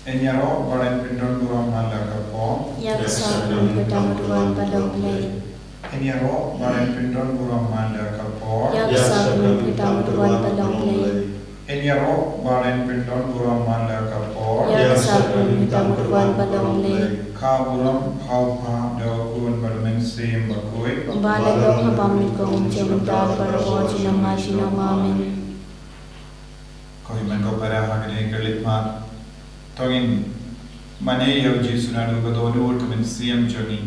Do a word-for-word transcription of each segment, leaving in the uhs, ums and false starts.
Ngin ïaroh ba ngin pyndon burom ha la ka por. Ïa ka sakram ka dang duwan ba long Blei. Ngin ïaroh ba ngin pyndon burom ha la ka por. Ïa ka sakram ka dang duwan ba long Blei. Ngin ïaroh ba ngin pyndon burom ha la ka por. Ïa ka sakram ka dang duwan ba long Blei. Ka burom ha u Kpa, da u Khun bad u Mynsiem Bakhuid. Kumba la long ha ba mynnyngkong, mynta bad barabor, junom ha junom. Amen. Ko hynmen ko para ha kane ka leit mat, to ngin mane ïa u Jisu naduh ka dohnud ka mynsiem jong ngi.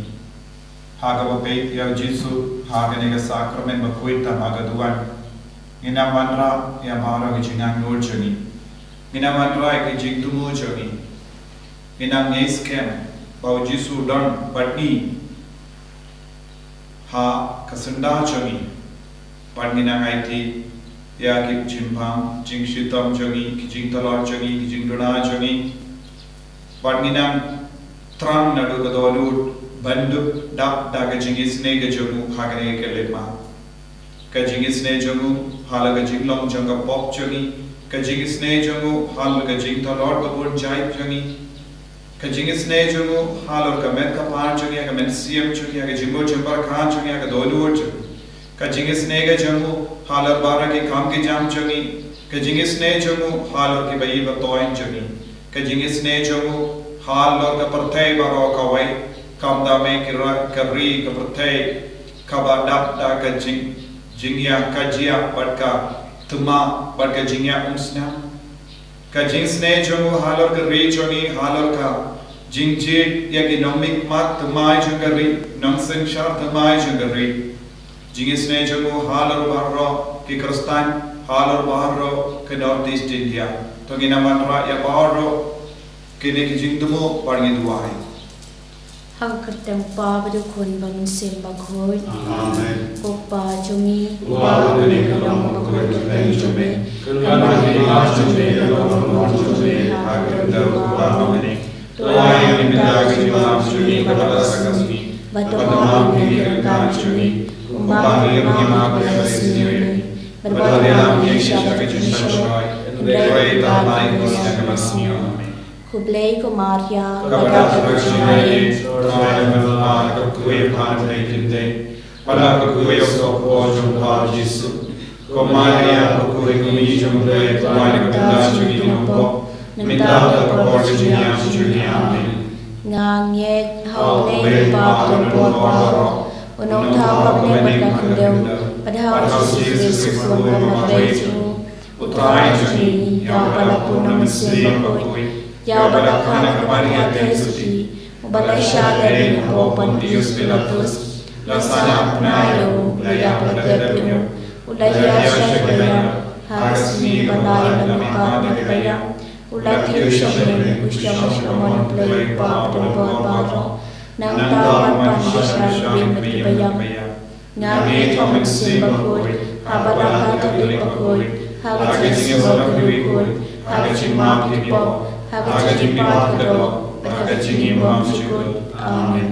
Ha kaba peit ïa u Jisu ha kane ka sakramen bakhuid tam ha ka duwan, ngin ym wanrah ïa baroh ki jingangnud jong ngi. Ngin ym wanrah ïa ki jingthmu jong ngi. Ngin ym ngeit skhem ba u Jisu u don bad ngi ha ka syndah jong ngi. Bad ngin ym aiti ïa ki jingbam jingshitom jong ngi, ki jingtlot jong ngi, ki jingduna jong ngi. Bad ngin ym thrang naduh ka dohnud ban dap da ka jingisynei ka jong u ha kane ka leit mat. Ka jingisynei jong u halor ka jinglong jong ka pop jong ngi. Ka jingisynei jong u halor ka jingtlot ka bun jait jong ngi. Ka jingisynei jong u halor ka met ka par jong ngi, ka mynsiem jong ngi, ka jingmut jingpyrkhat jong ngi, ka dohnud jong ngi. Ka jingisynei ka jong u halor baroh ki kam ki jam jong ngi. Ka jingisynei jong u halor ki baïeit ba toiñ jong ngi. Ka jingisynei jong u halor ka pyrthei baroh kawei, kam da mei ki ra-, ka ri ka pyrthei kaba dap da ka jing, jingïakajia bad ka thma bad ka jingïaumsnam. Ka jingisynei jong u halor ka ri jong ngi, halor ka jingjied ïa ki nongmihkhmat thymmai jong ka ri, nongsynshar thymmai jong ka ri. Jingisynei jong u halor baroh ki Khristan, halor baroh ka North East India. To ngin ym wanrah ïa baroh kine ki jingthmu, bad ngin duwai. Ha ka kyrteng u Kpa bad u Khun bad u Mynsiem Bakhuid. Amen. Ko Kpa jong ngi, uba ha bneng, ka long bakhuid ka kyrteng jong me. Kan wan ka kyrteng jong me, kan long ka mon jong me ha ka khyndew kumba ha bneng. To ai ïa ngi mynta ka jingbam jong ngi kaba la sdang, bad to map ïa ngi ki ryngkat jong ngi, kumba ngi ruh ngi map ïa ki nongshun ïa ngi. Bad wat ïalam ïa ngi sha ka jingshongshong, hynrei to ïoh ïa ngi na ka bymman. Khublei ko Maria, kaba dap da ka jingaiei, U Trai u don bad pha, la kyrkhu ïa pha na pdeng ki khyndai, bad la kyrkhu ïa u sohpor jong pha u Jisu. Ko Maria bakhuid, ko Kmie jong U Blei, to duwai na ka bynta jong ngi ki nongpop, mynta bad ha ka por ka jingïap jong ngi. Amen. Nga ngeit ha U Blei U Kpa badonbor baroh, U Nongthaw ha bneng bad ka khyndew, bad ha U Jisu Khrist U Khun ba marwei jong U Trai jong ngi, ïa uba la pun na U Mynsiem Bakhuid, ïa uba la kha na ka Maria theisotti, uba la shah lehbeiñ hapoh Pontius Pilatus, la sahnarphna ïa u, la ïap, la tep ïa u, u la ïaid sha ka ïap, ha ka sngi ba lai la mihpat na ka ïap, u la kiew sha bneng, u shong sha kamon U Blei U Kpa badonbor baroh. Nangta u wan pan bishar bad kiba ïap. Nga ngeit ha U Mynsiem Bakhuid, ha ka Balang Katholik bakhuid, ha ka jingsuk jong U Khun, ha ka jingmap ki pop, ha ka jingim bymjukut, ha ka jingim bymjukut. Amen.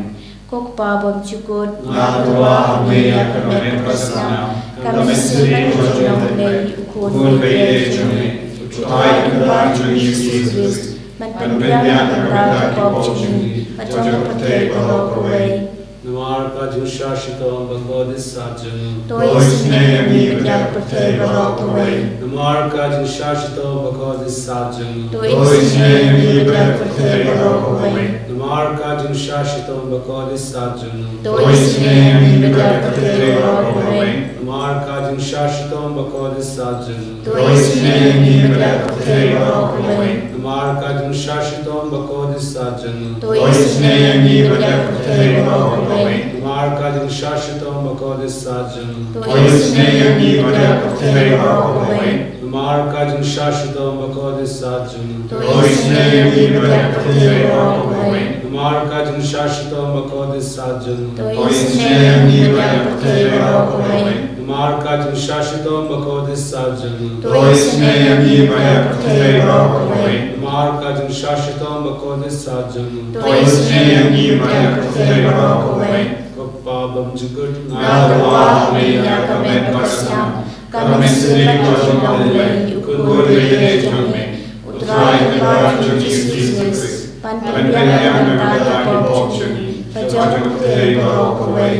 Ko Kpa bymjukut, nga tyrwa ha me ïa ka met ka snam, ka mynsiem ka jong U Blei U Khun ba ïeit jong me, U Trai U Kynrad jong ngi U Jisu Khrist, ban pynbiang na ka bynta ki pop jong ngi bad jong ka pyrthei baroh kawei. Namar ka jingshah shitom bakordit sat jong u, to isynei ïa ngi bad ïa ka pyrthei baroh kawei. Namar ka jingshah shitom bakordit sat jong u, to isynei ïa ngi bad ïa ka pyrthei baroh kawei. Namar ka jingshah shitom bakordit sat jong u, to isynei ïa ngi bad ïa ka pyrthei baroh kawei. Namar ka jingshah shitom bakordit sat jong u, to isynei ïa ngi bad ïa ka pyrthei baroh kawei. Namar ka jingshah shitom bakordit sat jong u, to isynei ïa ngi bad ïa ka pyrthei baroh kawei. Namar ka jingshah shitom bakordit sat jong u, to isynei ïa ngi bad ïa ka pyrthei baroh kawei. Namar ka jingshah shitom bakordit sat jong u, to isynei ïa ngi bad ïa ka pyrthei baroh kawei. Namar ka jingshah shitom bakordit sat jong u, to isynei ïa ngi bad ïa ka pyrthei baroh kawei. Namar ka jingshah shitom bakordit sat jong u, to isynei ïa ngi bad ïa ka pyrthei baroh kawei. Namar ka jingshah shitom bakordit sat jong u, to isynei ïa ngi bad ïa ka pyrthei baroh kawei. Ko Kpa bymjukut, nga tyrwa ha me ïa ka met ka snam, ka mynsiem ka jong U Blei U Khun ba ïeit jong me, U Trai Kynrad jong ngi Jisu Khrist, ban pynbiang ïa ka bynta ki pop jong ngi, bad jong ka pyrthei baroh kawei.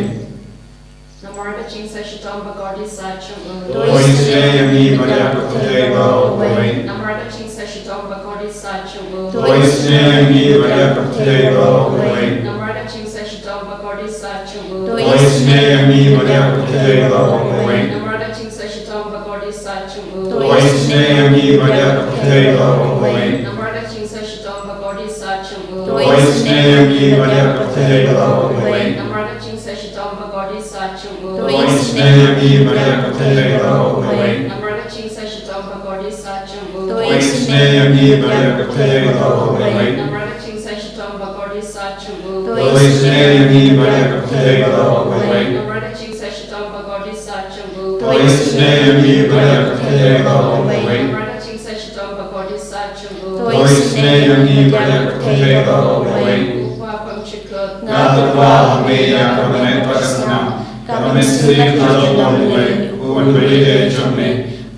Namar ka jingshisha shitom bakordit sat jong u, to isynei ïa ngi bad ïa ka pyrthei baroh kawei. Namar ka jingshisha shitom bakordit sat jong u, to isynei ïa ngi bad ïa ka pyrthei baroh kawei. Namar ka jingshisha shitom bakordit sat jong u, to isynei ïa ngi bad ïa ka pyrthei baroh kawei. Namar ka jingshisha shitom bakordit sat jong u, to isynei ïa ngi bad ïa ka pyrthei baroh kawei. Namar ka jingshisha shitom bakordit sat jong u, to isynei ïa ngi bad ïa ka pyrthei baroh kawei. Namar ka jingshisha shitom bakordit sat jong u, to isynei ïa ngi bad ïa ka pyrthei baroh kawei. Namar ka jingshisha shitom bakordit sat jong u, to isynei ïa ngi bad ïa ka pyrthei baroh kawei. Namar ka jingshisha shitom bakordit sat jong u, to isynei ïa ngi bad ïa ka pyrthei baroh kawei. Namar ka jingshisha shitom bakordit sat jong u, to isynei ïa ngi bad ïa ka pyrthei baroh kawei. Namar ka jingshisha shitom bakordit sat jong u, to isynei ïa ngi bad ïa ka pyrthei baroh kawei. U Kpa bymjukut, nga tyrwa ha me ïa ka met bad ka snam, ka mynsiem ka jong U Blei, U Nongpynim jong me,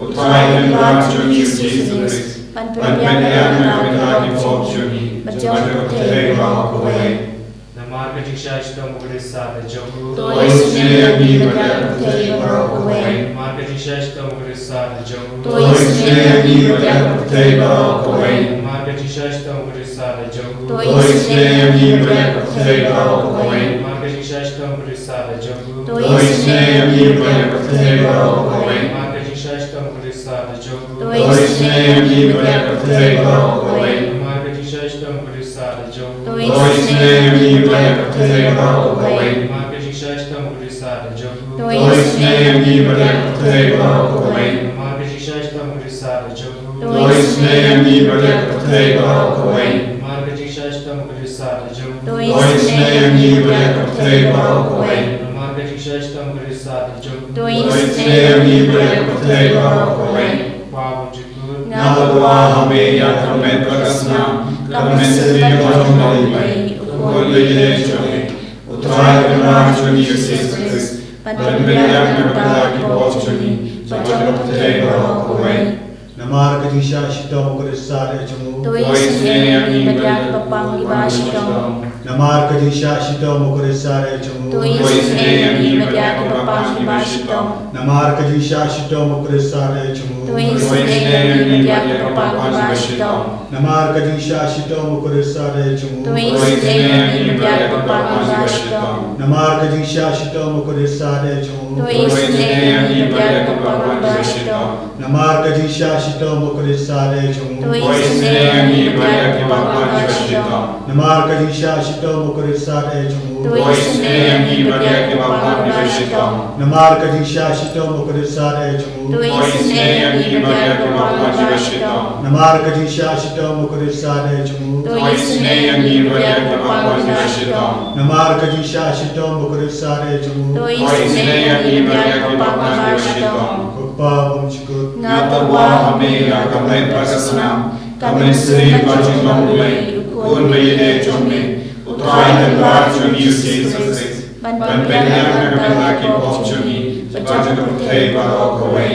U Trai Kynrad jong ngi Jisu Khrist, ban pynbiang ïa ka bynta ki pop jong ngi, bad jong ka pyrthei baroh kawei. Namar ka jingshisha shitom bakordit sat jong u, to isynei ïa ngi bad ïa ka pyrthei baroh kawei. Namar ka jingshisha shitom bakordit sat jong u, to isynei ïa ngi bad ïa ka pyrthei baroh kawei. Namar ka jingshisha shitom bakordit sat jong u, to isynei ïa ngi bad ïa ka pyrthei baroh kawei. Namar ka jingshisha shitom bakordit sat jong u, to isynei ïa ngi bad ïa ka pyrthei baroh kawei. Namar ka jingshisha shitom bakordit sat jong u, to isynei ïa ngi bad ïa ka pyrthei baroh kawei. Namar ka jingshisha shitom bakordit sat jong u, to isynei ïa ngi bad ïa ka pyrthei baroh kawei. Namar ka jingshisha shitom bakordit sat jong u, to isynei ïa ngi bad ïa ka pyrthei baroh kawei. Namar ka jingshisha shitom bakordit sat jong u, to isynei ïa ngi bad ïa ka pyrthei baroh kawei. Namar ka jingshisha shitom bakordit sat jong u, to isynei ïa ngi bad ïa ka pyrthei baroh kawei. Namar ka jingshisha shitom bakordit sat jong u, to isynei ïa ngi bad ïa ka pyrthei baroh kawei. Kpa bymjukut, nga tyrwa ha me ïa ka met bad ka snam, ka mynsiem ka jong U Blei, U Khun baieit jong ngi, U Trai Kynrad jong ngi Jisu Khrist, ban pynbiang ïa ka bynta ki pop jong ngi, bad jong ka pyrthei baroh kawei. Namar ka jingshisha shitom bakordit sat jong u, to isynei ïa ngi bad ïa kiba pang kiba shitom. Namar ka jingshisha shitom bakordit sat jong u, to isynei ïa ngi bad ïa kiba pang kiba shitom. Namar ka jingshisha shitom bakordit sat jong u, to isynei ïa ngi bad ïa kiba pang kiba shitom. Namar ka jingshisha shitom bakordit sat jong u, to isynei ïa ngi bad ïa kiba pang kiba shitom. Namar ka jingshisha shitom bakordit sat jong u, to isynei ïa ngi bad ïa kiba pang kiba shitom. Namar ka jingshisha shitom bakordit sat jong u, to isynei ïa ngi bad ïa kiba pang kiba shitom. Namar ka jingshisha shitom bakordit sat jong u, to isynei ïa ngi bad ïa kiba pang kiba shitom. Namar ka jingshisha shitom bakordit sat jong u, to isynei ïa ngi bad ïa kiba pang kiba shitom. Namar ka jingshisha shitom bakordit sat jong u, to isynei ïa ngi bad ïa kiba pang kiba shitom. Namar ka jingshisha shitom bakordit sat jong u, to isynei ïa ngi bad ïa kiba pang kiba shitom. Ko Kpa bymjukut, nga tyrwa ha me ïa ka met bad ka snam, ka mynsiem ka jong U Blei, U Khun baieit jong me, U Trai Kynrad jong ngi Jisu Khrist, ban pynbiang ïa ka bynta ki pop jong ngi, bad jong ka pyrthei baroh kawei.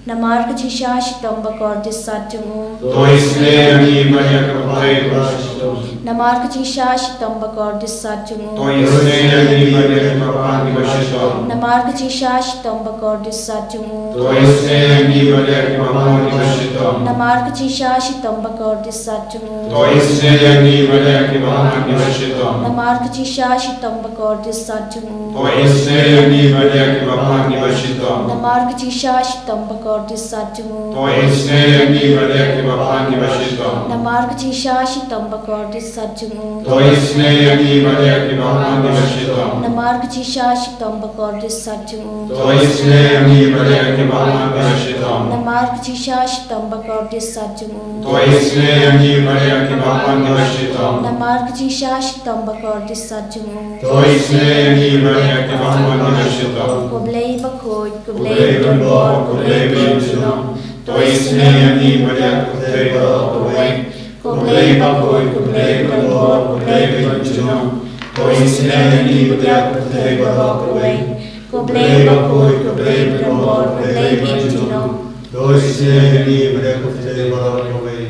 Namar ka jingshisha shitom bakordit sat jong u, to isynei ïa ngi bad ïa ka pyrthei baroh kawei. Namar ka jingshisha shitom bakordit sat jong u, to isynei ïa ngi bad ïa kiba pang kiba shitom. Namar ka jingshisha shitom bakordit sat jong u, to isynei ïa ngi bad ïa kiba pang kiba shitom. Namar ka jingshisha shitom bakordit sat jong u, to isynei ïa ngi bad ïa kiba pang kiba shitom. Namar ka jingshisha shitom bakordit sat jong u, to isynei ïa ngi bad ïa kiba pang kiba shitom. Namar ka jingshisha shitom bakordit sat jong u, to isynei ïa ngi bad ïa kiba pang kiba shitom. Namar ka jingshisha shitom bakordit sat jong u, to isynei ïa ngi bad ïa kiba pang kiba shitom. Namar ka jingshisha shitom bakordit sat jong u, to isynei ïa ngi bad ïa kiba pang kiba shitom. Namar ka jingshisha shitom bakordit sat jong u, to isynei ïa ngi bad ïa kiba pang kiba shitom. Namar ka jingshisha shitom bakordit sat jong u, to isynei ïa ngi bad ïa kiba pang kiba shitom. Ko Blei bakhuid, ko Blei ba donbor, ko Blei ba ïeit junom, to isynei ïa ngi bad ïa ka pyrthei baroh kawei. Ko Blei bakhuid, ko Blei ba donbor, ko Blei ba ïeit junom, to isynei ïa ngi bad ïa ka pyrthei baroh kawei. Ko Blei bakhuid, ko Blei ba donbor, ko Blei ba ïeit junom, to isynei ïa ngi bad ïa ka pyrthei baroh kawei.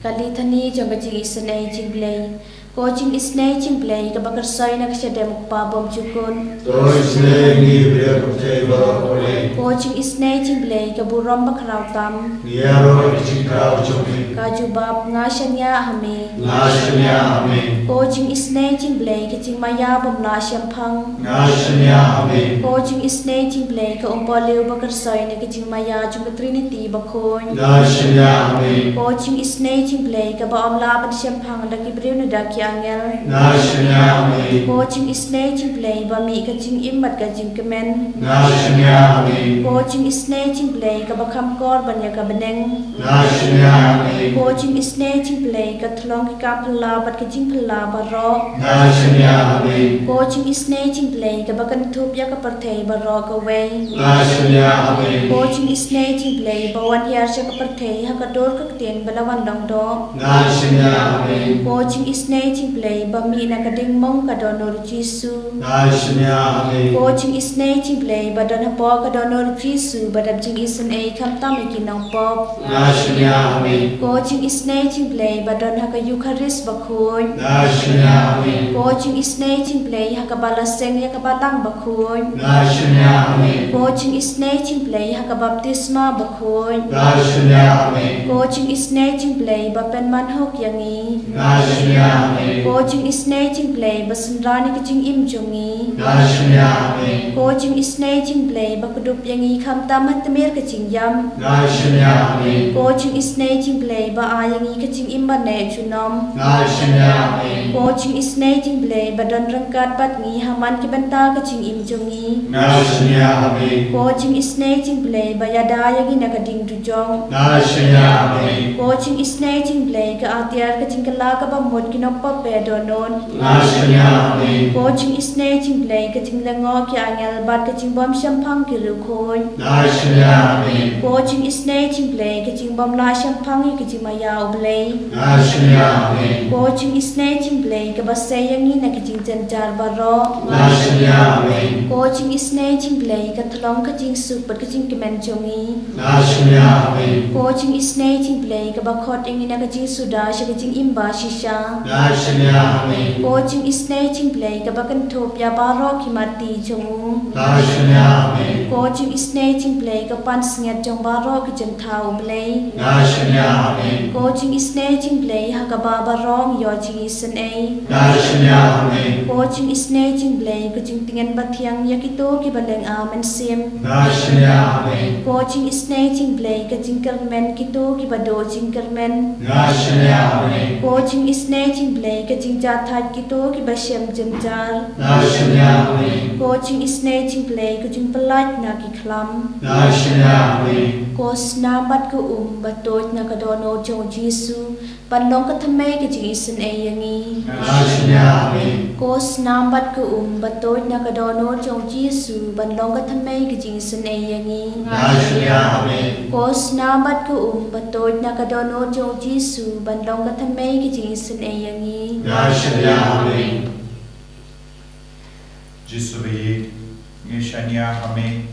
Ka Lithani jong ka jingisynei jingblei. Ko jingisynei jingblei kaba kyrsoi na ka shadem u Kpa bymjukut. To isynei ïa ngi ha ka pyrthei baroh kawei. Ko jingisynei jingblei ka burom bakhraw tam. Ïaroh ïa ka jingkhraw jong me. Ka jubab, nga shaniah ha me. Nga shaniah ha me. Ko jingisynei jingblei ka jingmaïa bym lah shemphang. Nga shaniah ha me. Ko jingisynei jingblei ka umpohliew bakyrsoi na ka jingmaïa jong ka Trinity bakhuid. Nga shaniah ha me. Ko jingisynei jingblei kaba ym lah ban shemphang da ki briew ne da ki angel. Nga shaniah ha me. Ko jingisynei jingblei ba mih ka jingim bad ka jingkmen. Nga shaniah ha me. Ko jingisynei jingblei kaba kham kor ban ïa ka bneng. Nga shaniah ha me. Ko jingisynei jingblei ka thlong ki kam phylla bad ka jingphylla baroh. Nga shaniah ha me. Ko jingisynei jingblei kaba kynthup ïa ka pyrthei baroh kawei. Nga shaniah ha me. Ko jingisynei jingblei ba wan hiar sha ka pyrthei ha ka dur ka ktien ba la wan long doh. Nga shaniah ha me. Ko jingisynei jingblei ba mih na ka ding mong ka dohnud u Jisu. Nga shaniah ha me. Ko jingisynei jingblei ba don hapoh ka dohnud u Jisu ba dap jingisynei khamtam ïa ki nongpop. Nga shaniah ha me. Ko jingisynei jingblei ba don ha ka Eukharist bakhuid. Nga shaniah ha me. Ko jingisynei jingblei ha kaba la seng ïa ka Balang bakhuid. Nga shaniah ha me. Ko jingisynei jingblei ha ka baptisma bakhuid. Nga shaniah ha me. Ko jingisynei jingblei ba pynmanhok ïa ngi. Nga shaniah ha me. Ko jingisynei jingblei ba synran ïa ka jingim jong ngi. Nga shaniah ha me. Ko jingisynei jingblei ba kdup ïa ngi khamtam ha tmier ka jingïap. Nga shaniah ha me. Ko jingisynei jingblei ba ai ïa ngi ka jingim ba neh junom. Nga shaniah ha me. Ko jingisynei jingblei ba don ryngkat bad ngi ha man ki bynta ka jingim jong ngi. Nga shaniah ha me. Ko jingisynei jingblei ba ïada ïa ngi na ka ding dujok. Nga shaniah ha me. Ko jingisynei jingblei ka atiar ka jingkylla kaba mut ki nongpop ba dohnud. Nga shaniah ha me. Ko jingisynei jingblei ka jinglyngngoh ki angel bad ka jingbym shemphang ki riewkhuid. Nga shaniah ha me. Ko jingisynei jingblei ka jingbym lah shemphang ïa ka jingmaïa u Blei. Nga shaniah ha me. Ko jingisynei jingblei kaba sei ïa ngi na ki jingjynjar baroh. Nga shaniah ha me. Ko jingisynei jingblei ka thlong ka jingsuk bad ka jingkmen jong ngi. Nga shaniah ha me. Ko jingisynei jingblei kaba khot ïa ngi na ka jingsuda sha ka jingim ba shisha. Nga shaniah ha me. Ko jingisynei jingblei kaba kynthup ïa baroh ki marti jong u. Nga shaniah ha me. Ko jingisynei jingblei ka pansngiat jong baroh ki jingthaw u Blei. Nga shaniah ha me. Ko jingisynei jingblei ha kaba baroh ngi ïoh jingisynei. Nga shaniah ha me. Ko jingisynei jingblei ka jingtngen bathiang ïa kito kiba lynga mynsiem. Nga shaniah ha me. Ko jingisynei jingblei ka jingkyrmen kito kiba duh jingkyrmen. Nga shaniah ha me. Ko jingisynei jingblei ka jingjahthait kito kiba shem jynjar. Nga shaniah ha me. Ko jingisynei jingblei ka jingpyllait na ki khlam. Nga shaniah ha me. Ko snam bad ka um ba tuid na ka dohnud jong u Jisu ban long ka thymmei ka jingisynei ïa ngi. Nga shaniah ha me. Ko snam bad ka um ba tuid na ka dohnud jong u Jisu ban long ka thymmei ka jingisynei ïa ngi. Nga shaniah ha me. Ko snam bad ka um ba tuid na ka dohnud jong u Jisu ban long ka thymmei ka jingisynei ïa ngi. Nga shaniah ha me. Jisu ba ïeit, ngi shaniah ha me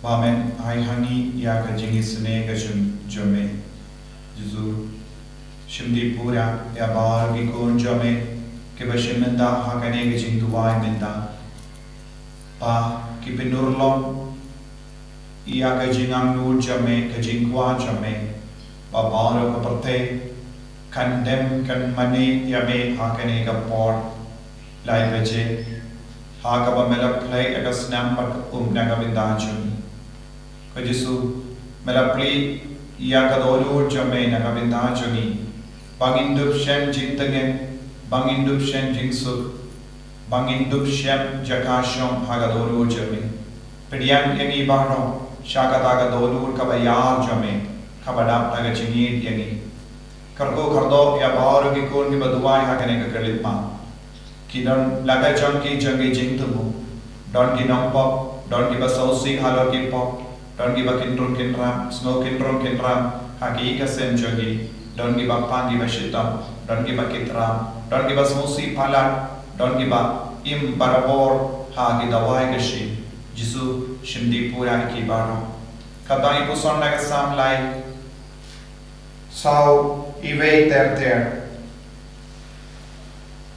ba men ai ha ngi ïa ka jingisynei ka jong, jong me. Jisu, shim dih pura ïa baroh ki khun jong me kiba shim mynta ha kane ka jingduwai mynta. Ba ki pynurlong ïa ka jingangnud jong me, ka jingkwah jong me, ba baroh ka pyrthei kan dem kan mane ïa me ha kane ka por lai baje, ha kaba me la plie ïa ka snam bad ka um na ka bynta jong ngi. Ko Jisu, me la plie ïa ka dohnud jong me na ka bynta jong ngi, ba ngin dup shen jingtngen, ba ngin dup shen jingsuk, ba ngin dup shen jaka shong ha ka dohnud jong me. Pdiang ïa ngi baroh sha kata ka dohnud kaba ïar jong me, kaba dap da ka jingïeit ïa ngi. Kyrkhu kyrdoh ïa baroh ki khun kiba duwai ha kane ka Khristmas. Ki don la ka jong ki jong ki jingthmu. Don ki nongpop, don kiba sngewsih halor ki pop, don kiba kyndrum kyndram, sngew kyndrum kyndram ha ki ka sem jong ki, don kiba pang kiba shitom, don kiba kyndram, don kiba sngewsih palat, don kiba im barabor ha ki dawai ka shi. Jisu, shim dih pura ïa ki baroh. Kaba ngi puson na ka Salm lai, saw iwei ter ter.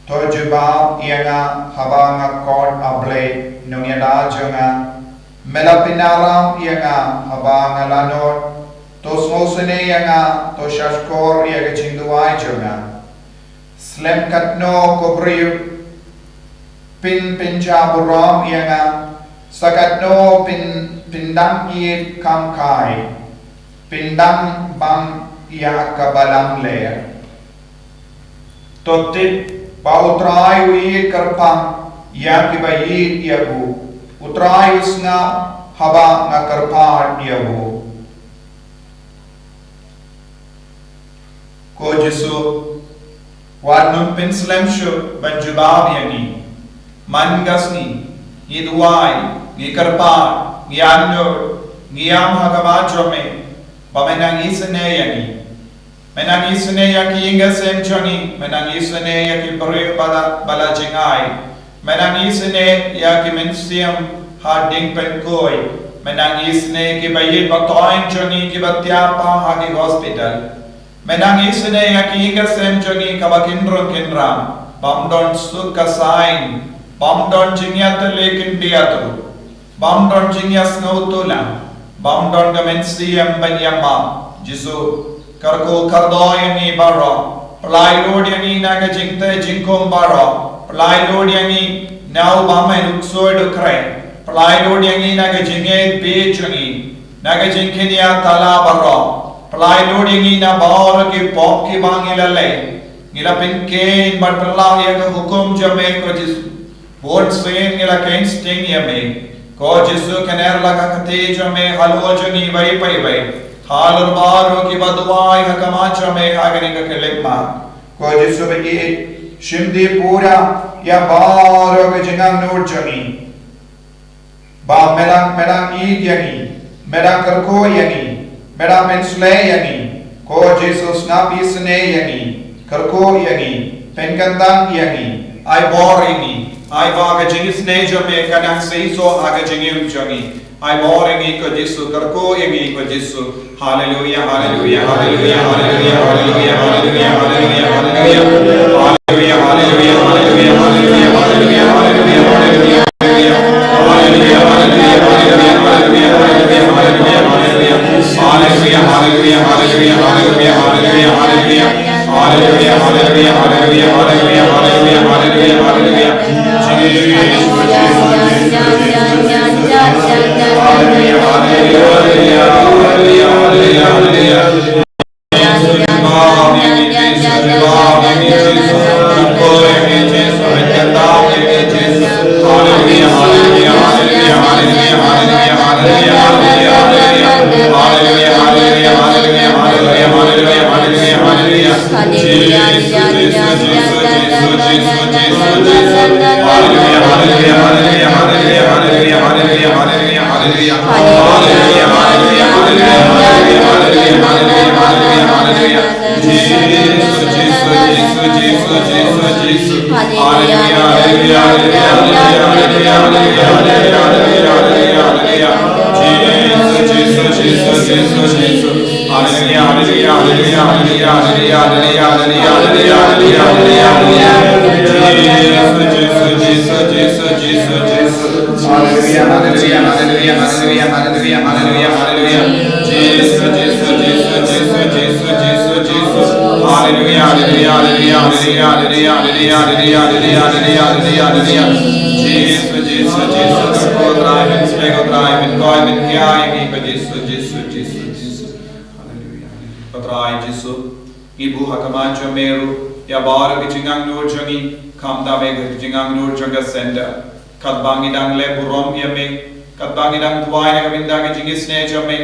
To jubab ïa nga haba nga khot, A Blei, nongïada jong nga. Me la pynïalam ïa nga haba nga la nud. To sngewsynei ïa nga, to shahshkor ïa ka jingduwai jong nga. Slem katno ko briew pynpynjah burom ïa nga, sa katno pyn pyndang ïeit kham kai, pyndang bang ïa ka balang ler. To tip ba U Trai u ïeit kyrpang ïa kiba ïeit ïa u. U Trai u sngap haba nga kyrpad ïa u. Ko Jisu, wat nym pynslem shuh ban jubab ïa ngi. Man ka sngi ngi duwai, ngi kyrpad, ngi andur, ngi ïam ha khmat jong me, ba me nang isynei ïa ngi. Me nang isynei ïa ki ïing ki sem jong ngi, me nang isynei ïa ki briew ba la, ba la jingai. Me nang isynei ïa ki mynsiem ha ding pynkhuid. Me nang isynei ïa kiba ïeit ba thoiñ jong ngi kiba thiah ha ki hospital. Me nang isynei ïa ki ïing ki sem jong ngi kaba kynrung kynram. Bym don suk ka saiñ, bym don jingïatylli kyndiat ruh. Bym don jingïasngewthuh lang, bym don ka mynsiem ban ïamap. Jisu, kyrkhu kyrdoh ïa ngi baroh. Pynlait lut ïa ngi na ka jingteh jingkhum baroh. Pynlait lut ïa ngi na u bymman, u ksuid u khreh. Pynlait lut ïa ngi na ka jingïeit bit jong ngi, na ka jingkyndiah tala baroh. Pynlait lut ïa ngi na baroh ki pop kiba ngi la leh. Ngi la pynkheiñ bad pynlait ïa ka hukum jong me, ko Jisu. Bun sien ngi la kheiñ sting ïa me. Ko Jisu, kner la ka kti jong me halor jong ngi iwei pa iwei. Halor baroh kiba duwai ha khmat jong me ha kane ka khyllipmat. Ko Jisu ba ïeit, shim dih pura ïa baroh ka jingangnud jong ngi. Ba me dang, me dang ïeit ïa ngi, me dang kyrkhu ïa ngi, me dang pynsleh ïa ngi. Ko Jisu, sngap isynei ïa ngi, kyrkhu ïa ngi, pynkyntang ïa ngi. Ai bor ïa ngi, ai ba ka jingisynei jong me kan nang seisoh ha ka jingim jong ngi. Ai bor ïa ngi ko Jisu, kyrkhu ïa ngi ko Jisu. Haleluia, haleluia, haleluia, haleluia, haleluia, haleluia, haleluia, haleluia. Haleluia, haleluia, haleluia, haleluia, haleluia, haleluia, haleluia. Ko Trai Jisu, ngi buh ha khmat jong me ruh ïa baroh ki jingangnud jong ngi, khamtam ïa ka jingangnud jong ka center. Katba ngi dang leh burom ïa me, katba ngi dang duwai na ka bynta ka jingisynei jong me,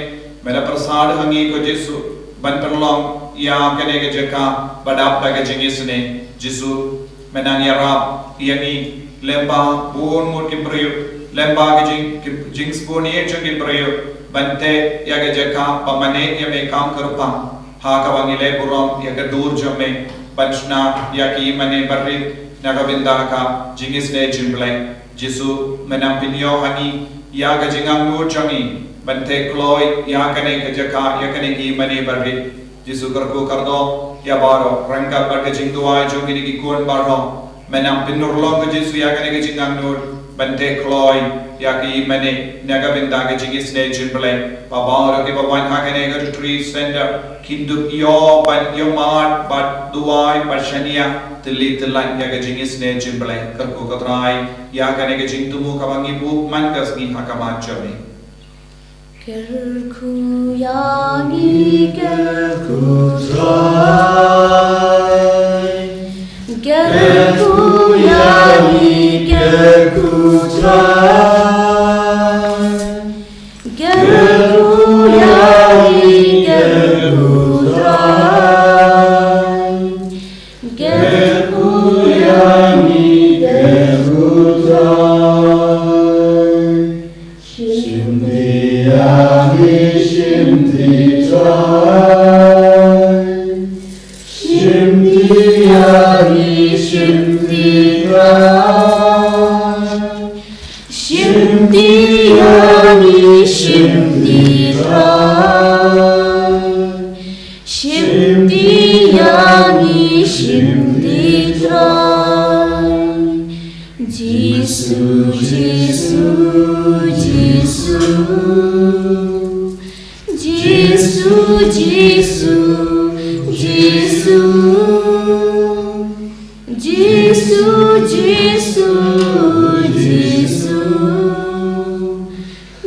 me la pyrsad ha ngi ko Jisu ban pynlong ïa kane ka jaka ba dap da ka jingisynei. Jisu, me nang ïarap ïa ngi lyngba bun ngut ki briew, lyngba ki jing, ki jingsbun ïeit jong ki briew ban teh ïa ka jaka ba mane ïa me kham kyrpang, ha kaba ngi leh burom ïa ka dur jong me ban shna ïa ki mane barit na ka bynta ka jingisynei jong U Blei. Jisu, me nang pynïoh ha ngi ïa ka jingangnud jong ngi ban teh kloi ïa kane ka jaka, ïa kane ki mane barit. Jisu kyrkhu kyrdoh ïa baroh ryngkat bad ka jingduwai jong kine ki khun baroh. Men nang pynurlong ko Jisu ïa kane ka jingangnud ban teh kloi ïa ki mane na ka bynta ka jingisynei jong U Blei. Ba baroh kiba wan ha kane ka retreat center kin dup ïoh ban ïohmad bad duwai bad shaniah, tylli tyllan ïa ka jingisynei jong U Blei. Kyrkhu ko Trai ïa kane ka jingthmu kaba ngi buh man ka sngi ha khmat jong me. Kyrkhu ïa ngi, kyrkhu Trai. Kyrkhu ïa ngi, kyrkhu Trai. Kyrkhu ïa ngi, kyrkhu Trai. Kyrkhu ïa ngi, kyrkhu Trai. Shim ti ïa ngi, shim ti Trai. Shim ti ïa ngi, shim ti Trai. Shim ti ïa ngi, shim ti Trai. Shim ti ïa ngi, shim ti Trai. Jisu, Jisu, Jisu. Jisu, Jisu, Jisu. Jisu, Jisu, Jisu.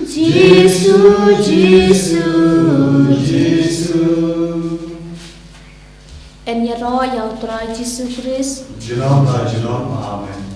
Jisu, Jisu, Jisu. Yn ïaroh ïa U Trai Jisu Khrist. Junom la junom. Amen.